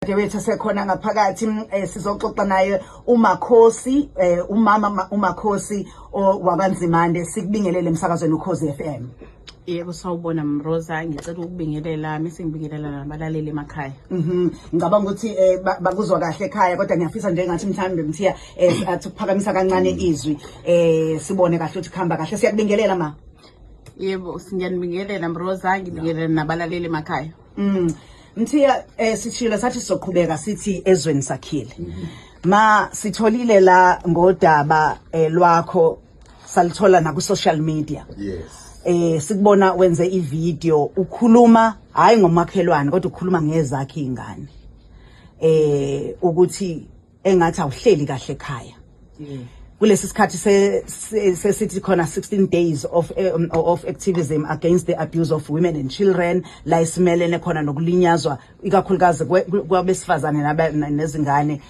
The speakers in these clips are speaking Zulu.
Dadewethu sekhona ngaphakathi, sizoxoxa naye uMakhosi, umama uMakhosi wakwaNzimande. Sikubingelele emsakazweni Ukhozi FM. Yebo, sawubona Mroza, ngicela ukubingelela mise ngibingelela nabalaleli emakhaya. Ngicabanga ukuthi bakuzwa kahle ekhaya, kodwa ngiyafisa nje ngathi mhlawumbe Mthiya athi ukuphakamisa kancane izwi, sibone kahle ukuthi kuhamba kahle. Siyakubingelela, ma. Yebo, ngiyanibingelela Mroza, ngibingelela nabalaleli emakhaya. Mthiya, sishilo sathi sizoqhubeka sithi ezweni sakhile. Ma sitholile la ngodaba lwakho, salithola na ku social media. Sikubona wenze ivideo ukhuluma hayi ngomakhelwane, kodwa ukhuluma ngezakhe ingane. Ukuthi engathi awuhleli kahle ekhaya. Kulesi sikhathi sesithi khona 16 days of activism against the abuse of women and children, la isimelene khona nokulinyazwa ikakhulukazi kwabesifazane nezingane,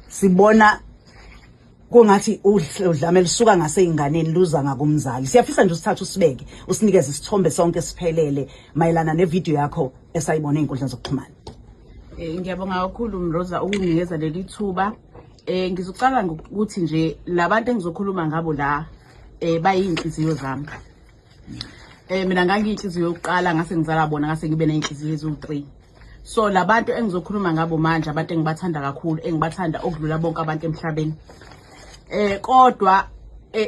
sibona kungathi udlame lusuka ngaseyinganeni luza ngakumzali. Siyafisa nje usithathe usibeke, usinikeze isithombe sonke siphelele mayelana nevideo yakho esayibona ey'nkundleni zokuxhumana. Ngiyabonga kakhulu Mroza ukunginikeza leli thuba. Ngizocala ngokuthi nje labantu engizokhuluma ngabo la bayinhliziyo zami. Mina ngangiyinhliziyo yokuqala, ngase ngizala bona, ngase ngibe nezinhliziyo eziwu3. So labantu engizokhuluma ngabo manje abantu engibathanda kakhulu, engibathanda okudlula bonke abantu emhlabeni. Kodwa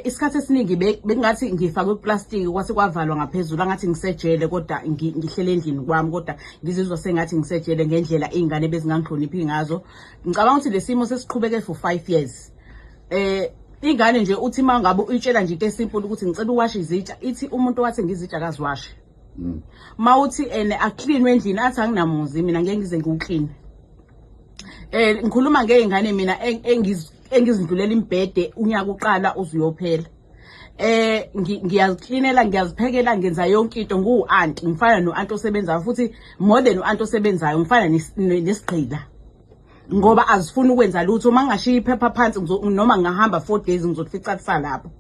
isikhathi esiningi bekungathi ngifakwe kuplastic, kwase kwavalwa ngaphezulu, angathi ngisejele, kodwa ngihlele endlini kwami, kodwa ngizizwa sengathi ngisejele ngendlela izingane bezingangihloniphi ngazo. Ngicabanga ukuthi lesimo sesiqhubeke for 5 years. Ingane nje uthi mangabe uyitshela nje into esimple ukuthi ngicela uwashe izitsha, ithi umuntu wathi ngizitsha akaziwashe. Mawuthi ene acleanwe endlini, athi anginamuzi mina, ngeke ngize ngiwuclean. Ngikhuluma ngey'ngane mina engizindlulela imbhede unyaka uqala uzuyophela. Ngiyaziklinela, ngiyaziphekela, ngenza yonke into, ngiwu-anti, ngifana no-anti osebenzayo, futhi more than u-anti osebenzayo, ngifana nesigqila ngoba azifuni ukwenza lutho. Uma ngingashiya iphepha phansi noma ngingahamba 4 days, ngizokufica kusalapho.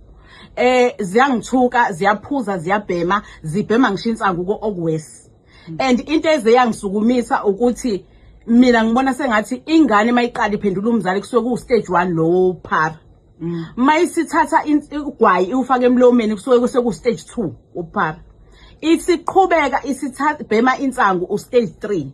Ziyangithuka, ziyaphuza, ziyabhema, zibhema ngisho insangu ko okuwesi. And into ezeyangisukumisa ukuthi mina ngibona sengathi ingane mayiqala iphendula umzali kusuke ku stage 1 lowo phara. Mayisithatha ugwayi iwufaka emlomeni kusuke seku stage 2 uphara. Isiqhubeka isithatha bhema insangu u stage 3.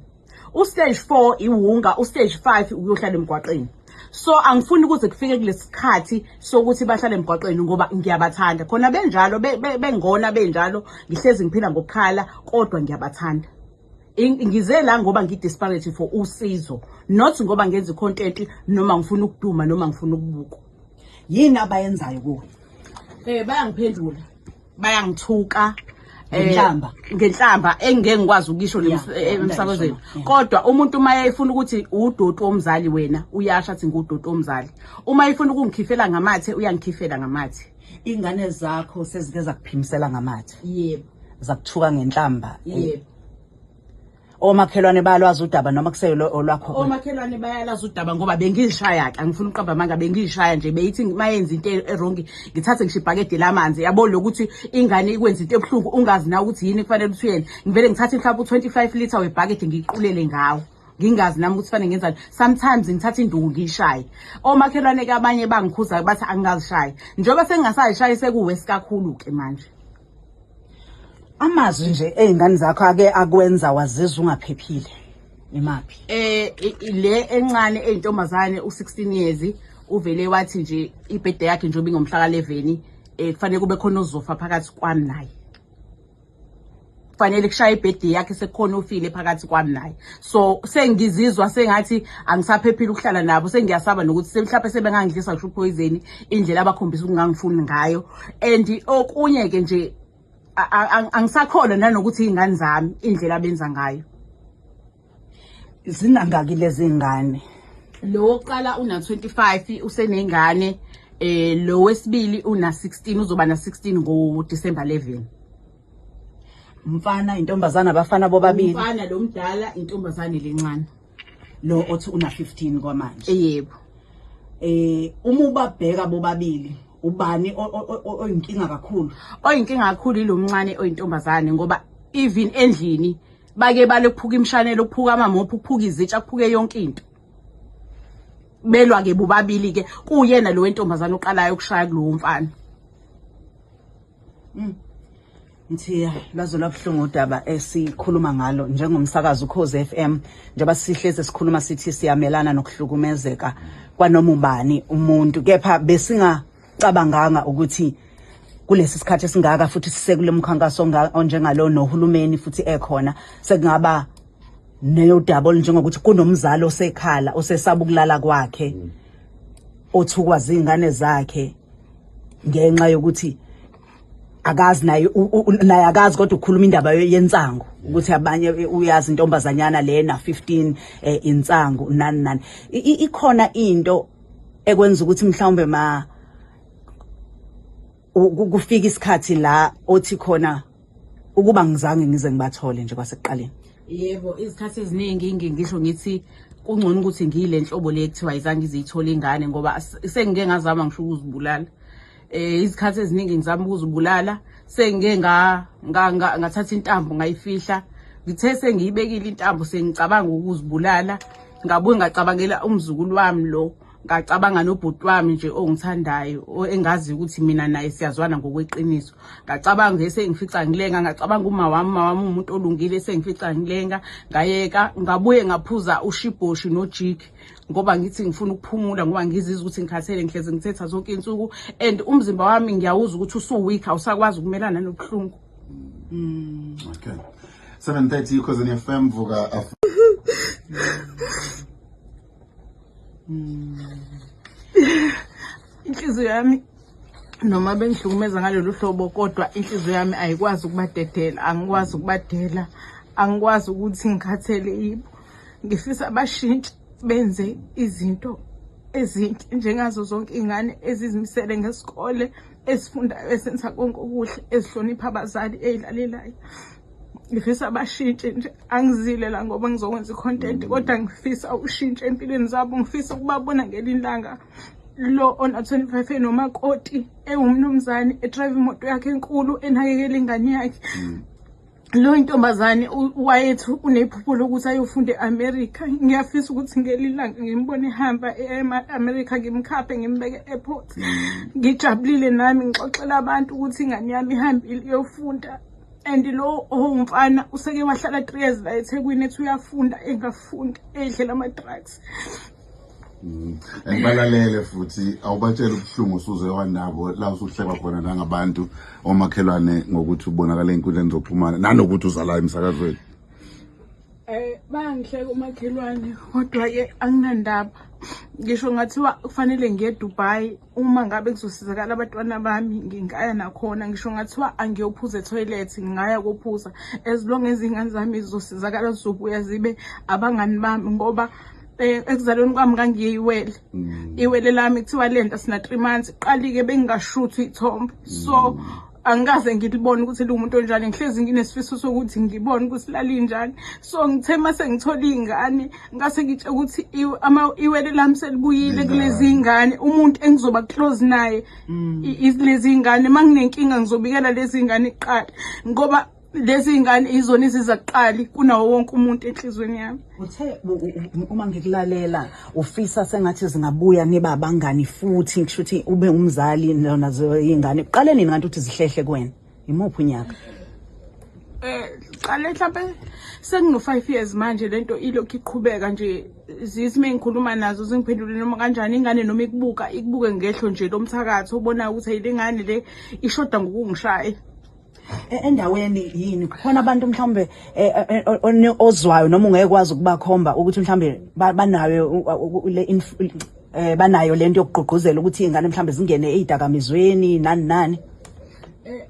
U stage 4 iwunga, u stage 5 uyohlala emgwaqeni. So angifuni ukuze kufike kulesikhathi sokuthi bahlale emgwaqeni ngoba ngiyabathanda. Khona benjalo, bengona benjalo, ngihlezi ngiphila ngokukhala, kodwa ngiyabathanda. Ngize la ngoba ngi-desperate for usizo, not ngoba ngenza i-content noma ngifuna ukuduma noma ngifuna ukubukwa. Yini abayenzayo kuwe? Bayangiphendula, bayangithuka ngenhlamba. Ngenhlamba engeke ngikwazi ukisho emsakazweni. Kodwa umuntu uma efuna ukuthi udoti womzali wena, uyasho athi ngudoti womzali. Uma efuna ukungikhifela ngamathe, uyangikhifela ngamathe. Ingane zakho sezike zakuphimisela ngamathe? Yebo. Zakuthuka ngenhlamba? Yebo. Omakhelwane bayalwazi udaba noma kuseyilo olwakho? Omakhelwane bayalazi udaba ngoba bengishaya ke, angifuni ukuqamba amanga, bengishaya nje, beyithi mayenza into e-wrong ngithathe ngisho ibhakede lamanzi, yabo, lokuthi ingane ikwenza into ebuhlungu ungazi na ukuthi yini kufanele ukuthi uyenze, ngivele ngithathe mhlawumbe u25 liter webhakede ngiqulele ngawo, ngingazi nami ukuthi fanele ngenzani. Sometimes ngithatha induku ngiyishaye. Omakhelwane ke abanye bangikhuza, bathi angingazishayi, njengoba sengingasayishayi sekuwesi kakhulu ke manje. Amazwi nje ey'ngane zakho ake akwenza wazizwa ungaphephile imaphi? Le encane eyintombazane u16 years uvele wathi nje ibirthday yakhe njengoba ingomhla ka11, kufanele kube khona ozofa phakathi kwami naye, kufanele kushaya ibirthday yakhe sekukhona ofile phakathi kwami naye. So sengizizwa sengathi angisaphephile ukuhlala nabo, sengiyasaba nokuthi mhlawumbe sebengangidlisa ngisho poison, indlela abakhombisa ukungangifuni ngayo. And okunye ke nje, angisakholwa nanokuthi iy'ngane zami, indlela abenza ngayo. Zinangaki lezi ngane? Lo wokuqala una 25, usenengane. Lo wesibili una 16, uzoba na 16 ngo December 11. Mfana, intombazana, abafana bobabili? Umfana lo mdala, intombazane lencane. Lo othi una 15 kwamanje? Yebo. Uma ubabheka bobabili, ubani oyinkinga kakhulu? Oyinkinga kakhulu ilo mncane oyintombazane, ngoba even endlini bake balokuphuka imshanelo, ukuphuka amamophu, ukuphuka izitsha, kuphuke yonke into. Belwa ke bobabili ke, kuyena lo wentombazana oqalayo ukushaya kulowo mfana. Mthiya, lwaze lwabuhlungu udaba esikhuluma ngalo njengomsakazo Ukhozi FM, njengoba sihlezi sikhuluma sithi siyamelana nokuhlukumezeka kwanoma ubani umuntu, kepha besingacabanganga ukuthi kulesi sikhathi esingaka futhi sisekule mkhankaso onjengalo nohulumeni futhi ekhona, sekungaba neyodaba olunjengokuthi kunomzali osekhala, osesaba ukulala kwakhe, othukwa zingane zakhe ngenxa yokuthi akazi naye, naye akazi, kodwa ukhuluma indaba yensangu ukuthi abanye uyazi intombazanyana lena 15 insangu nani nani. Ikhona into ekwenza ukuthi mhlawumbe ma kufika isikhathi la othi khona ukuba ngizange ngize ngibathole nje kwasekuqaleni? Yebo, izikhathi eziningi ngisho ngithi kungcono ukuthi ngiyile nhlobo le kuthiwa ayizange iziyithole ingane, ngoba sengike ngazama ngisho ukuzibulala. Izikhathi eziningi ngizama ukuzibulala, sengike ngathatha intambo ngayifihla. Ngithe sengiyibekile intambo, sengicabanga ukuzibulala, ngabuye ngacabangela umzukulu wami lo, ngacabanga nobhuti wami nje ongithandayo, engazi ukuthi mina naye siyazwana ngokweqiniso. Ngacabanga esengifica ngilenga, ngacabanga uma wami, uma wami umuntu olungile, esengifica ngilenga, ngayeka. Ngabuye ngaphuza ushibhoshi nojiki ngoba ngithi ngifuna ukuphumula, ngoba ngizizwa ukuthi ngikhathele, ngihlezi ngithetha zonke iy'nsuku and umzimba wami ngiyawuzwa ukuthi usu-weak, awusakwazi ukumelana nobuhlungu. Okay. 7:30, Ukhozi FM, vuka. Inhliziyo yami, noma bengihlukumeza ngalolu hlobo, kodwa inhliziyo yami ayikwazi ukubadedela, angikwazi ukubadela, angikwazi ukuthi ngikhathele yibo. Ngifisa bashintshe, benze izinto ezinhle njengazo zonke iy'ngane ezizimisele ngesikole, esifundayo, esenza konke okuhle, ezihlonipha abazali, ey'lalelayo. Ngifisa bashintshe nje. Angizile la ngoba ngizokwenza i-content, kodwa ngifisa ushintshe empilweni zabo. Ngifisa ukubabona ngelinye ilanga lo ona 25 enomakoti, ewumnumzane, e-drive imoto yakhe enkulu, enakekela ingane yakhe. Lo intombazane wayethu unephupho lokuthi ayofunda e-America. Ngiyafisa ukuthi ngelinye ilanga ngimbone ehamba e-America, ngimkhaphe, ngimbeke e-airport, ngijabulile nami, ngixoxela abantu ukuthi ingane yami ihambile iyofunda. And lo owumfana useke wahlala 3 years la eThekwini, ethi uyafunda, engafundi, edlela ama-drugs. And balalele futhi awubatshela ubuhlungu usuze wanabo la usuhleba khona nangabantu omakhelwane ngokuthi ubonakala ey'nkundleni zokuxhumana nanokuthi uzala emsakazweni. Bayangihleka umakhelwane, kodwa ke anginandaba. Ngisho ngathiwa kufanele ngiye eDubai, uma ngabe kuzosizakala abantwana bami, ngingaya nakhona. Ngisho ngathiwa angiyophuza e-toilet, ngingaya kophuza, as long as iy'ngane zami zizosizakala, zizobuya zibe abangani bami, ngoba ekuzalweni kwami ngangiyiwele. Iwele lami kuthiwa lento sina 3 months qali-ke bengingashuthi iy'thombe, so angikaze ngilibone ukuthi liwumuntu onjani. Ngihlezi nginesifiso sokuthi ngibone ukuthi lalinjani. So ngithe uma sengithola iy'ngane, ngase ngitshe ukuthi iwele lami selibuyile kulezi ngane. Umuntu engizoba close naye lezi ngane. Uma nginenkinga ngizobikela lezi ngane kuqala, ngoba lezi ngane izona eziza kuqali kunawo wonke umuntu enhliziyweni yami. Uthe uma ngikulalela ufisa sengathi zingabuya nibe abangani futhi, ngisho ukuthi ube umzali nazo iy'ngane. Kuqale nini kanti ukuthi zihlehle kuwena? Imuphi unyaka? Qale mhlambe sengino 5 years manje lento ilokhu iqhubeka nje. Zithi mengikhuluma nazo zingiphendule noma kanjani. Ingane noma ikubuka, ikubuke ngehlo nje lomthakathi, obonayo ukuthi ayile ngane le ishoda ngokungishaya. Endaweni yini khona abantu mhlawumbe ozwayo noma ungeke kwazi ukubakhomba ukuthi mhlawumbe banayo le banayo lento yokugqugquzela ukuthi iy'ngane mhlawumbe zingene ey'dakamizweni nani nani?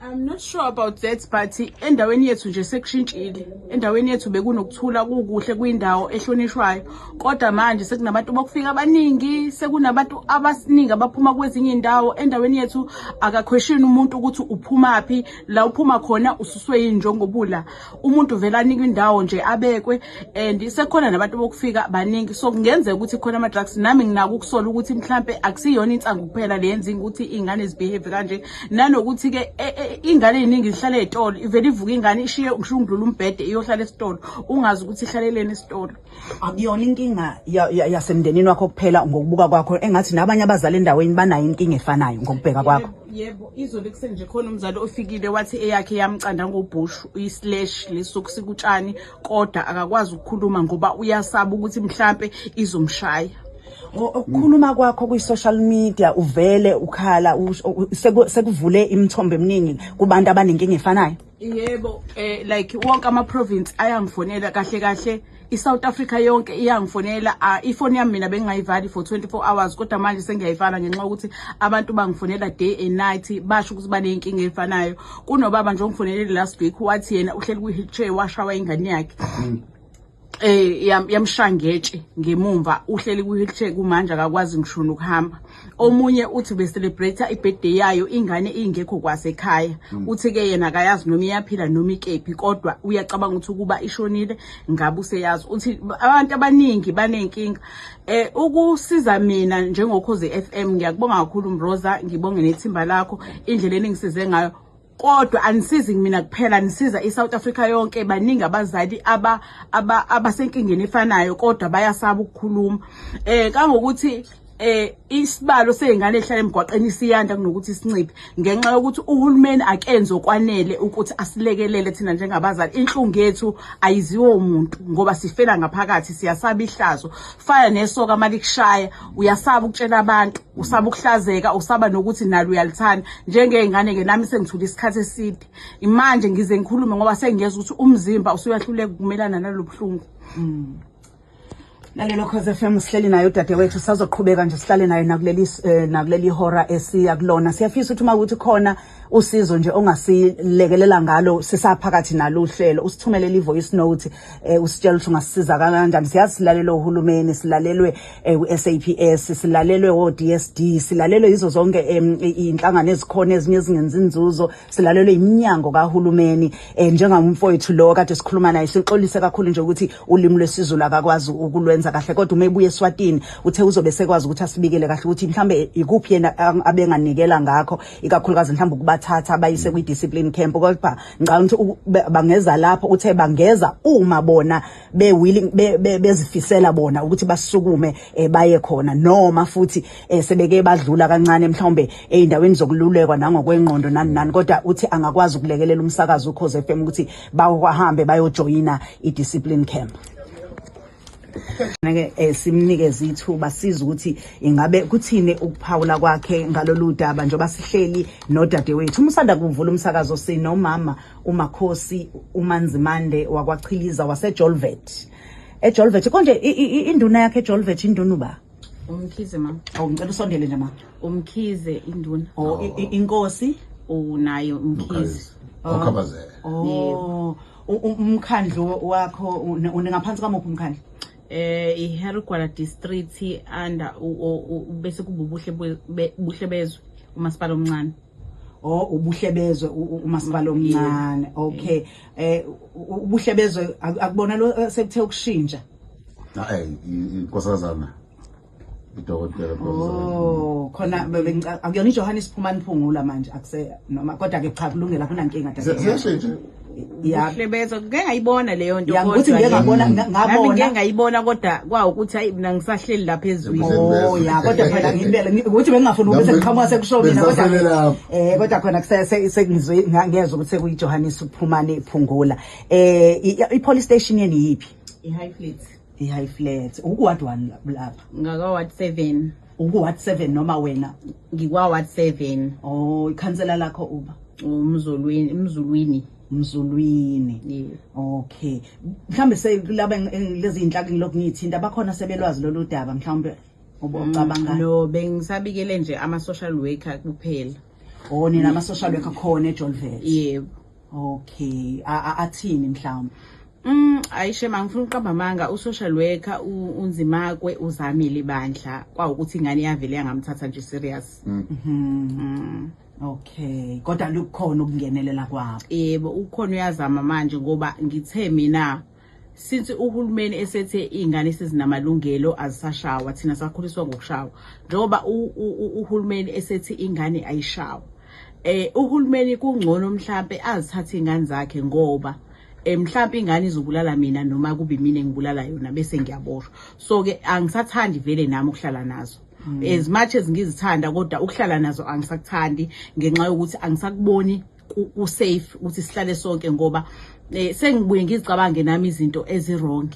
I'm not sure about that, but endaweni yethu nje sekushintshile. Endaweni yethu bekunokuthula, kukuhle, kuyindawo ehlonishwayo, kodwa manje sekunabantu bokufika abaningi, sekunabantu abaningi abaphuma kwezinye indawo. Endaweni yethu akakhweshini umuntu ukuthi uphumaphi, la uphuma khona ususwe yini njengobula. Umuntu vele anikwe indawo nje abekwe, and sekukhona nabantu bokufika baningi, so kungenzeka ukuthi khona ama-drugs. Nami nginako ukusola ukuthi mhlampe akusiyona insangu kuphela le yenza ukuthi iy'ngane zi-behave kanje, nanokuthi-ke Ingane eziningi zihlala ezitolo, ivele ivuka ingane ishiye ngisho ungidlula umbhede iyohlala esitolo, ungazi ukuthi ihlaleleni esitolo. Akuyona inkinga yasemndenini wakho kuphela ngokubuka kwakho, engathi nabanye abazali endaweni banayo inkinga efanayo ngokubheka kwakho. Yebo, izolo ekuseni nje khona umzali ofikile wathi eyakhe yamcanda ngobhushu, i-slash lesokusika utshani, kodwa akakwazi ukukhuluma ngoba uyasaba ukuthi mhlampe izomshaya. Ukukhuluma kwakho kwi-social media uvele ukhala sekuvule imithombo eminingi kubantu abanenkinga efanayo. Yebo, like wonke ama-province ayangifonela, kahle kahle i-South Africa yonke iyangifonela. Ifoni yami mina bengingayivali for 24 hours, kodwa manje sengiyayivala ngenxa yokuthi abantu bangifonela day and night, basho ukuthi baney'nkinga ey'fanayo. Kunobaba nje ongifonelele last week, wathi yena uhleli kwi-wheelchair, washawa ingane yakhe, yamshaya ngetshe ngemumva, uhleli kwi-wheelchair kumanje, akakwazi ngisho nokuhamba. Omunye uthi be-celebrate i-birthday yayo, ingane ingekho kwasekhaya. Uthi-ke yena akayazi noma iyaphila noma ikephi, kodwa uyacabanga ukuthi ukuba ishonile ngabe useyazi. Uthi abantu abaningi baney'nkinga. Ukusiza mina njengoKhozi FM, ngiyakubonga kakhulu Mroza, ngibonge nethimba lakho indlela eningisize ngayo, kodwa anisizi mina kuphela, nisiza iSouth Africa yonke. Baningi abazali aba abasenkingeni efanayo kodwa bayasaba ukukhuluma, kangokuthi isibalo sey'ngane ehlala emgwaqeni siyanda kunokuthi sinciphe, ngenxa yokuthi uhulumeni akenzi okwanele ukuthi asilekelele thina njengabazali. Inhlungu yethu ayiziwo umuntu ngoba sifela ngaphakathi, siyasaba ihlazo. Fana nesoka malikushaya, uyasaba ukutshela abantu, usaba ukuhlazeka, usaba nokuthi nalo uyalithanda. Njengey'ngane-ke nami sengithule isikhathi eside, manje ngize ngikhulume ngoba sengiyezwa ukuthi umzimba usuyahluleka ukumelana nalo buhlungu. Nalelo Khozi FM, sihleli nayo udadewethu, sazoqhubeka nje sihlale nayo nakuleli hora esiya kulona. Siyafisa ukuthi uma ukuthi khona usizo nje ongasilekelela ngalo sisaphakathi nalo uhlelo, usithumelele i-voice note, usitshela ukuthi ungasisiza kanjani. Siyazi silalelwe uhulumeni, silalelwe u-SAPS, silalelwe o-DSD, silalelwe yizo zonke iy'nhlangano ezikhona, ezinye ezingenzi inzuzo, silalelwe iminyango kahulumeni. Njengamfowethu lo kade sikhuluma naye, sixolise kakhulu nje ukuthi ulimi lwesiZulu akakwazi ukulwenza kahle, kodwa uma ebuya eSwatini uthe uzobe sekwazi ukuthi asibikele kahle ukuthi mhlambe ikuphi yena abenganikela ngakho, ikakhulukazi mhlawumbe ukubathatha abayise kwi-discipline camp. Kodwa ngicabanga ukuthi bangeza lapho, uthe bangeza uma bona be-willing, bezifisela bona ukuthi basukume baye khona, noma futhi sebeke badlula kancane mhlawumbe ey'ndaweni zokululekwa nangokwengqondo nani nani, kodwa uthi angakwazi ukulekelela umsakazo uKhozi FM ukuthi bahambe bayojoyina i-discipline camp. Ke simnikeze ithuba siza ukuthi ingabe kuthini ukuphawula kwakhe ngalolu daba njengoba sihleli nodadewethu. Uma usanda kuvula umsakazo, sinomama uMakhosi uManzimande wakwaChiliza waseJolvet, eJolvet konje. Induna yakhe eJolvet, induna uba? Umkhize, mama. Oh, ngicela usondele nje, ma. Umkhize induna. Oh, inkosi? Unayo umkhize. Okhabazela. Oh, umkhandlu wakho unengaphansi kwamuphi umkhandlu? IHarry Gwala district under bese kuba ubuhle buhle bezwe, umasipala omncane. Oh, ubuhle bezwe, umasipala omncane. Okay, ubuhle bezwe akubona lo sekuthe ukushintsha. Hayi, inkosazana idokotela. Oh, khona akuyona iJohannes Phumani Phungula manje, akuse noma, kodwa ke cha, kulungela, kunankinga. Siyashintsha. Ya. Buhle bezwe, ngeke ngayibona leyo nto. Ya, ukuthi ngeke ngabona. Nami ngabona. Ngeke ngayibona, kodwa kwawukuthi hayi, mina ngisahleli lapha ezweni. Oh ya, kodwa phela ngibele ukuthi bengingafuni ukuthi sekuqhamuka sekusho mina, kodwa Bengisahlele lapho. Kodwa khona sengizwe ngezwe ukuthi sekuyiJohannes Phumani Phungula. I-police station yeni yiphi? I-High Fleet. I-High Flat. Uku-ward 1 lapha? Ngaka-ward 7. Uku-ward 7 noma wena? Ngikwa-ward 7. Oh, ikhansela lakho uba? Umzulwini, Umzulwini. Mzulwini. Yebo. Okay, mhlambe sekulaba lezi inhlaka ngilokhu ngiyithinta, bakhona sebelwazi lolu daba mhlawumbe obucabanga? No, bengisabikele nje ama-social worker kuphela. Oh, nina ama-social worker khona eJolvet? Yebo. Okay, athini mhlawumbe? Ayishe, mangifuna ukuqamba amanga, u-social worker uNzimakwe uzamile ibandla, kwawukuthi ingane yavele yangamthatha nje serious. Okay, kodwa lukhona ukungenelela kwabo? Yebo, ukhona, uyazama manje, ngoba ngithe mina since uhulumeni esethe iy'ngane sezinamalungelo, azisashawa, thina sakhuliswa ngokushawa, njengoba uhulumeni esethi ingane ayishawa. Uhulumeni kungcono mhlambe azithathe ingane zakhe, ngoba mhlambe ingane izobulala mina noma kube mina engibulala yona bese ngiyaboshwa. So ke angisathandi vele nami ukuhlala nazo. As much as ngizithanda, kodwa ukuhlala nazo angisakuthandi ngenxa yokuthi angisakuboni ku-safe ukuthi sihlale sonke, ngoba sengibuye ngizicabange nami izinto ezi-wrong.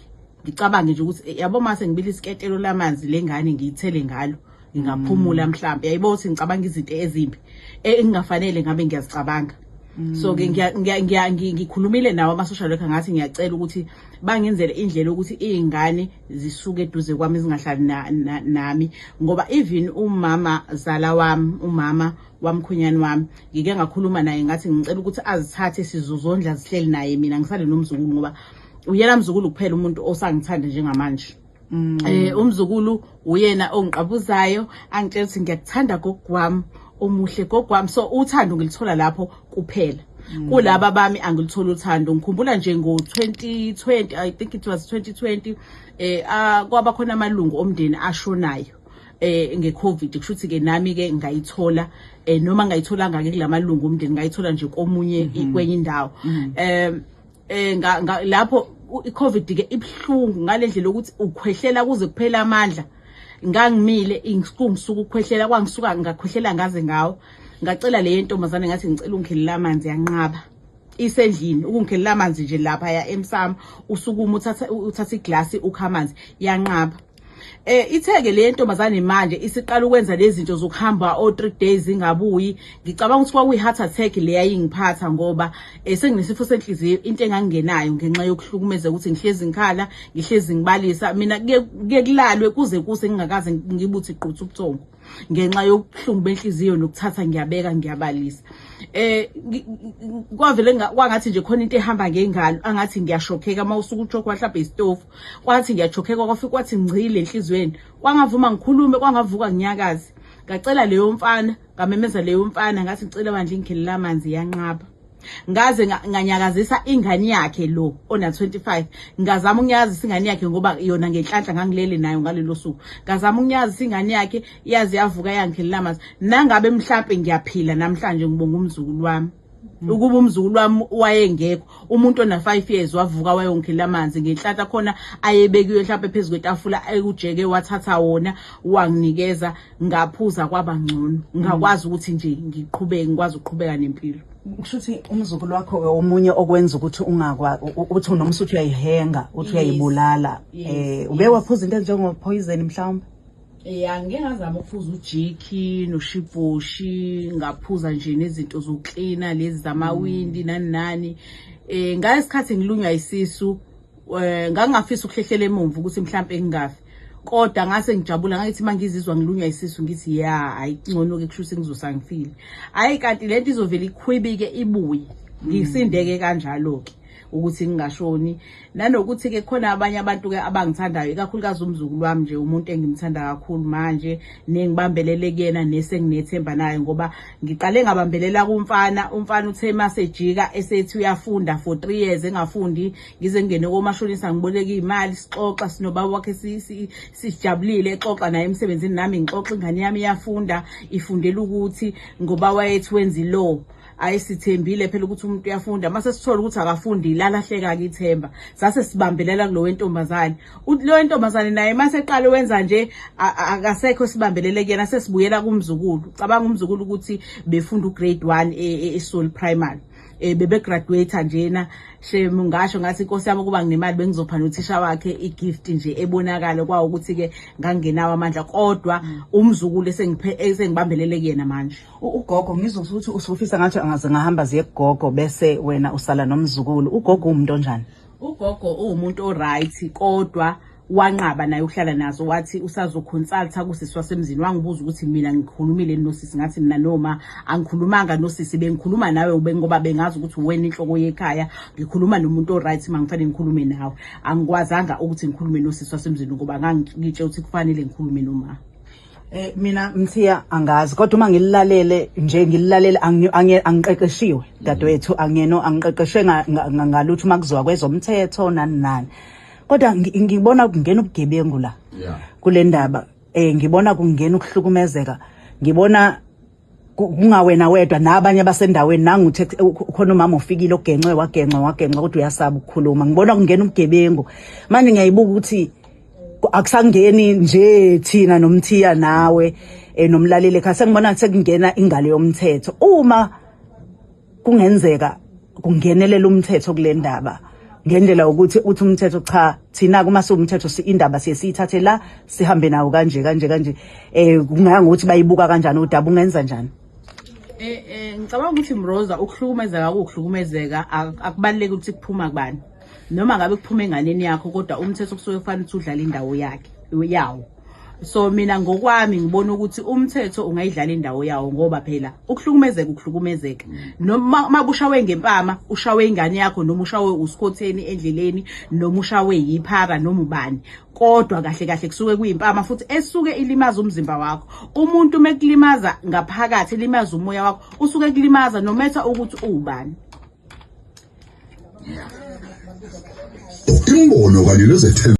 Ngicabange nje ukuthi yabo, mase ngibila isiketelo lamanzi lengane ngiyithele ngalo, ngingaphumula mhlambe. Yayibo ukuthi ngicabanga izinto ezimbi engingafanele ngabe ngiyazicabanga. So ke ngikhulumile nawo ama-social worker, ngathi ngiyacela ukuthi bangenzele indlela yokuthi iy'ngane zisuke eduze kwami, zingahlali nami, ngoba even umama zala wami, umama wamkhwenyane wami, ngike ngakhuluma naye, ngathi ngicela ukuthi azithathe, sizozondla, zihleli naye, mina ngisale nomzukulu, ngoba uyena mzukulu kuphela umuntu osangithanda njengamanje. Umzukulu uyena ongiqabuzayo, angitshela ukuthi ngiyakuthanda gogo wami omuhle, gogo wami. So uthando ngilithola lapho kuphela, kulaba bami angilithola uthando. Ngikhumbula nje ngo-2020, I think it was 2020, kwaba khona amalungu omndeni ashonayo ngeCovid. Kusho ukuthi ke nami ke ngayithola, noma ngayitholanga ke kulamalungu omndeni, ngayithola nje komunye kwenye indawo. Lapho iCovid ke ibhlungu ngalendlela ukuthi ukhwehlela kuze kuphela amandla. Ngangimile, ingisuka ukukhwehlela kwangisuka, ngakhwehlela ngaze ngawo. Ngacela le ntombazane, ngathi ngicela ungikhelela amanzi, yanqaba isendlini ukungikhelela amanzi nje lapha ya emsamo. Usukuma uthatha iglasi ukha amanzi, yanqaba. Itheke le ntombazane manje isiqala ukwenza lezi zinto zokuhamba o 3 days ingabuyi. Ngicabanga ukuthi kwakuyi heart attack le yayingiphatha, ngoba senginesifo senhliziyo, into engangenayo ngenxa yokuhlukumeza ukuthi ngihlezi ngikhala, ngihlezi ngibalisa. Mina kuye kulalwe kuze kuse ngingakaze ngibuthi quthu ubuthongo ngenxa yobuhlungu benhliziyo nokuthatha ngiyabeka ngiyabalisa. Kwavele kwangathi nje khona into ehamba ngengalo, angathi ngiyashokheka uma usuke uchokhwa mhlawumbe isitofu, kwathi ngiyachokheka, kwafika kwathi ngcile enhliziyweni, kwangavuma ngikhulume, kwangavuka nginyakaze. Ngacela leyo mfana, ngamemeza leyo mfana, ngathi ngicela bandla ingikhelela amanzi, yanqaba. Ngaze nganyakazisa ingane yakhe lo ona 25, ngazama ukunyakazisa ingane yakhe, ngoba yona ngenhlanhla ngangilele nayo ngalelo suku. Ngazama ukunyakazisa ingane yakhe, yaze yavuka yangikhelela amanzi. Nangabe mhlambe ngiyaphila namhlanje, ngibonga umzukulu wami. Ukuba umzukulu wami wayengekho, umuntu ona 5 years wavuka wayongikhelela amanzi ngenhlanhla khona ayebekiwe mhlawumbe phezu kwetafula, ekujeke wathatha wona wanginikeza, ngaphuza, kwaba ngcono, ngakwazi ukuthi nje ngiqhubeke, ngikwazi ukuqhubeka nempilo. Kusho ukuthi umzukulu wakho ke omunye okwenza ukuthi ungakwa uthi noma usuthi uyayihenga, uthi uyayibulala. Uke waphuza into enjengo poison mhlawumbe? Ya, ngike ngazama ukuphuza uJik noShibhoshi, ngaphuza nje nezinto zokuklina lezi zamawindi nani nani. Ngalesikhathi ngilunywa isisu, ngangingafisa ukuhlehlela emumva ukuthi mhlambe ngingafi, kodwa ngase ngijabula, ngathi mangizizwa ngilunywa isisu ngithi ya, hayi, ngcono ke, kusho ukuthi ngizosa ngifile. Hayi, kanti lento izovela ikhwibike ibuye, ngisindeke kanjalo ke ukuthi ngingashoni. Nanokuthi ke khona abanye abantu ke abangithandayo, ikakhulukazi umzukulu wami nje, umuntu engimthanda kakhulu manje nengibambelele kuyena nesenginethemba naye, ngoba ngiqale ngabambelela kumfana. Umfana uthe masejika esethi uyafunda for 3 years engafundi, ngize ngingene komashonisa ngiboleka imali, sixoxa sinobaba wakhe, sijabulile, exoxa naye emsebenzini, nami ngixoxa, ingane yami iyafunda, ifundela ukuthi, ngoba wayethi wenza i-law. Ayisithembile phela ukuthi umuntu uyafunda, mase sithola ukuthi akafundi, lalahleka-ke ithemba, sase sibambelela kulo wentombazane. Lo wentombazane naye mase eqale wenza nje, akasekho sibambelele kuyena, sesibuyela kumzukulu. Cabanga umzukulu ukuthi befunda ugrade 1 eSol Primary, bebe graduate njena. Shem, ngasho ngathi inkosi yami, kuba nginemali bengizopha nothisha wakhe igift nje ebonakala kwawo ukuthi ke ngangenawo amandla, kodwa umzukulu esengiphe esengibambelele kuyena manje. Ugogo ngizwa ukuthi usufisa ngathi angaze ngahamba ziye kugogo, bese wena usala nomzukulu. Ugogo umuntu onjani? Ugogo uwumuntu oright, kodwa wanqaba naye ukuhlala nazo, wathi usazoconsulta kusisi wasemzini. Wangibuza ukuthi mina ngikhulumile nosisi, ngathi mina noma angikhulumanga nosisi, bengikhuluma nawe ngoba bengazi ukuthi uwena inhloko yekhaya, ngikhuluma nomuntu oright mangifanele ngikhulume nawe. Angikwazanga ukuthi ngikhulume nosisi wasemzini ngoba ngangitshe ukuthi kufanele ngikhulume noma Mina Mthiya angazi, kodwa uma ngililalele nje, ngililalele, angiqeqeshiwe dadewethu, angiyeno angiqeqeshwe ngalutho uma kuziwa kwezomthetho nani nani, kodwa ngibona kungena ubugebengu la kule ndaba. Ngibona kungena ukuhlukumezeka, ngibona Kungawena wedwa, nabanye abasendaweni. Nangu khona umama ofikile ogenxe wagenxa wagenxa, kodwa uyasaba ukukhuluma. Ngibona kungena ubugebengu manje. Ngiyayibuka ukuthi akusangeni nje thina nomthiya nawe nomlaleli ekhaya, sengibona sekungena ingalo yomthetho. Uma kungenzeka kungenelela umthetho kule ndaba ngendlela yokuthi uthi umthetho, cha, thina kuma siwumthetho indaba siye siyithathe la, sihambe nawo kanje kanje kanje, kungaya ngokuthi bayibuka kanjani udaba, ungenza njani? Ngicabanga ukuthi, Mroza, ukuhlukumezeka kuwukuhlukumezeka, akubaluleki ukuthi kuphuma kubani. Noma ngabe kuphuma enganeni yakho, kodwa umthetho kusuke kufanele ukuthi udlale indawo yakhe yawo. So mina ngokwami ngibona ukuthi umthetho ungayidlala indawo yawo, ngoba phela ukuhlukumezeka ukuhlukumezeka. Noma mabushawe ngempama, ushawe ingane yakho, noma ushawe usikhotheni endleleni, noma ushawe yiphara, noma ubani, kodwa kahle kahle kusuke kuyimpama futhi esuke ilimaza umzimba wakho. Umuntu mekulimaza ngaphakathi, elimaza umoya wakho, usuke kulimaza nometha ukuthi uwubani. Imbono kanye nezethembiso.